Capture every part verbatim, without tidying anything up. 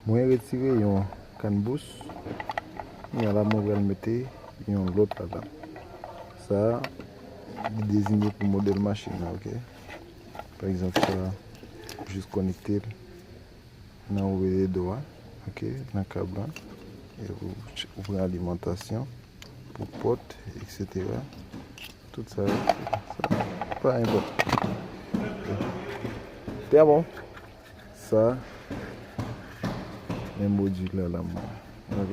Mwen retire yon kannbous. Kounye a la, mwen pral mete yon lòt ladan. Sa a, li deziyen pou modèl machin nan, ok? Pa egzanp, sa a, ou jis konekte l nan O V D do a, ok, nan kab la. E ou, ou pran alimantasyon pou pòt, etsetera. Tout sa, sa pa enpòtan. Trè bon. Sa, men modil la, la, mwen. Ok.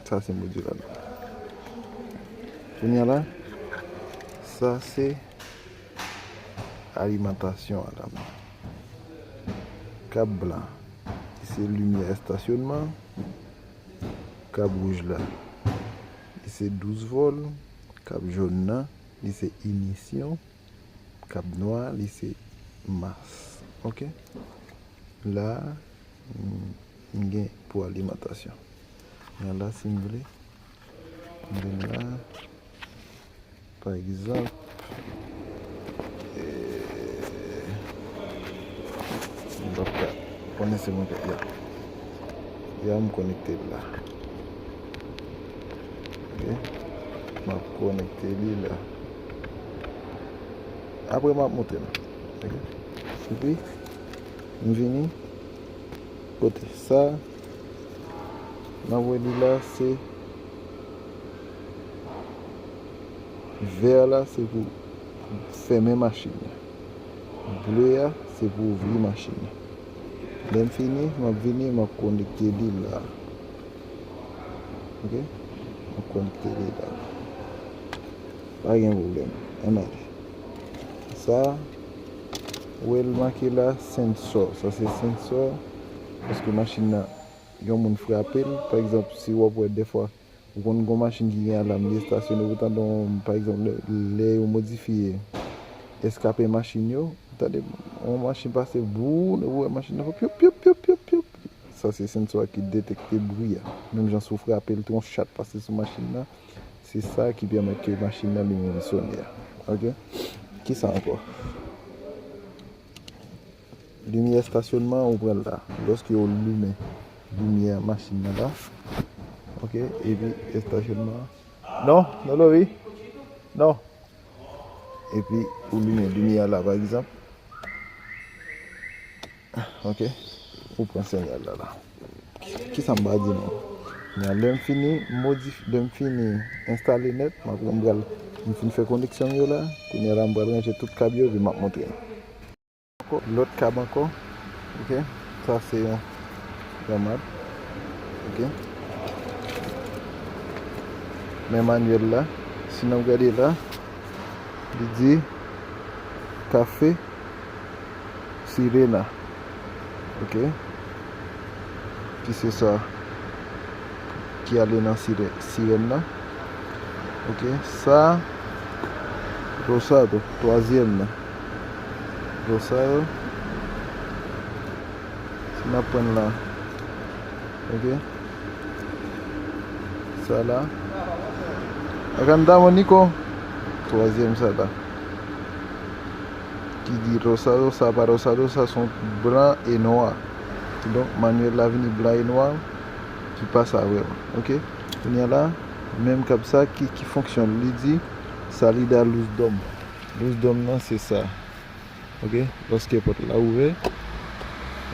Sa se modil la. Kounye a la, sa se alimantasyon a la. Kab blan, se limyè estasyonman. Kab wouj la, li se douz vòl. Kab jòn nan, li se inisyon. Kab nwa, li se mas. Ok? La, m, m gen pou alimantasyon. Men la, si m vle, m vin la, pa egzanp, eh, m p ap ka konnen se mwen k ap, ya. Ya, m konekte l la. Ok? M ap konekte li la. Apre, m ap montre nou. Ok? Epi, m vini kote sa, n ap wè li la, se vè la, se pou fèmen machin nan. Ble a, se pou ouvri machin nan. Lè m fini, m ap vini, m ap konekte li la. Ok? M ap konekte li la. Pa gen pwoblèm. Ann ale. Sa, ou wè l make la, sensò. Sa se sensò. Paske machin nan, yon moun frape l. Pa egzanp, si w ap wè dèfwa, ou konn gen yon machin ki gen alam, li estasyone, ou tande yon, pa egzanp, lè, lè yo modifye eskape machin yo, ou tande yon machin pase, boum, ou wè machin nan fè pyoup, pyoup, pyoup, pyoup, pyoup. Sa se sensò a ki detekte bri a. Menm jan si w frape l tou, yon chat pase sou machin nan, se sa ki pèmèt ke machin nan li menm li sone a. Ok? Kisa ankò? Limyè estasyonman, ou pran l la. Lòske w limen limyè machin nan la. Ok? Epi estasyonman. Non, non, non, wi. Non. Epi ou limen limyè a la, pa egzanp. Ok? Ou pran sinyal la, la. Kisa m pa di nou? Kounye a, lè m fini modif-, lè m fini enstale nèt, m ap, m pral, m fin fè koneksyon m yo la. Kounye a la, m pral ranje tout kab yo, epi m ap montre nou. Ankò, lòt kab ankò. Ok? Sa se yon granmad. Ok? Men manyèl la, si n ap gade la, li di kafe sirena. Ok? Ki se sa ki ale nan sire-, sirèn nan. Ok? Sa, rosado, twazyèm nan. Rosado. Si n ap pran la. Ok? Sa la. Acá andamos, Nico. Twazyèm sa la. Ki di rosado, sa pa rosado, sa se yon blan e nwa. Kidonk, manyèl la vini blan e nwa, ki pa sa vrèman. Ok? Kounye a la, menm kab sa, ki, ki fonksyon li di, salida luz dom. Luz dom nan, se sa. Ok? Lòske pòt la ouvè,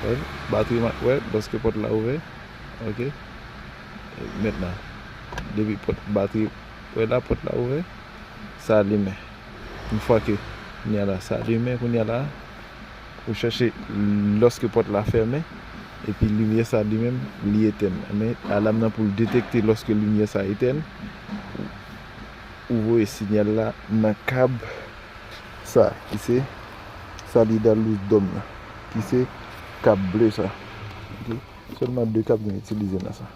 wè, batri ma-, wè, lòske pòt la ouvè, ok? Mentnan, depi pòt, batri, wè la, pòt la ouvè, sa limen. Yon fwa ke, kounye a la, sa limen, kounye a la, ou chèche lòske pòt la fèmen, epi limyè sa li menm, li etèn. Men alam nan pou l detekte lòske limyè sa etèn, ou, ou voye sinyal la nan kab sa, ki se salida luz dom nan, ki se kab ble sa. Ok? Sèlman de kab nou itilize nan sa.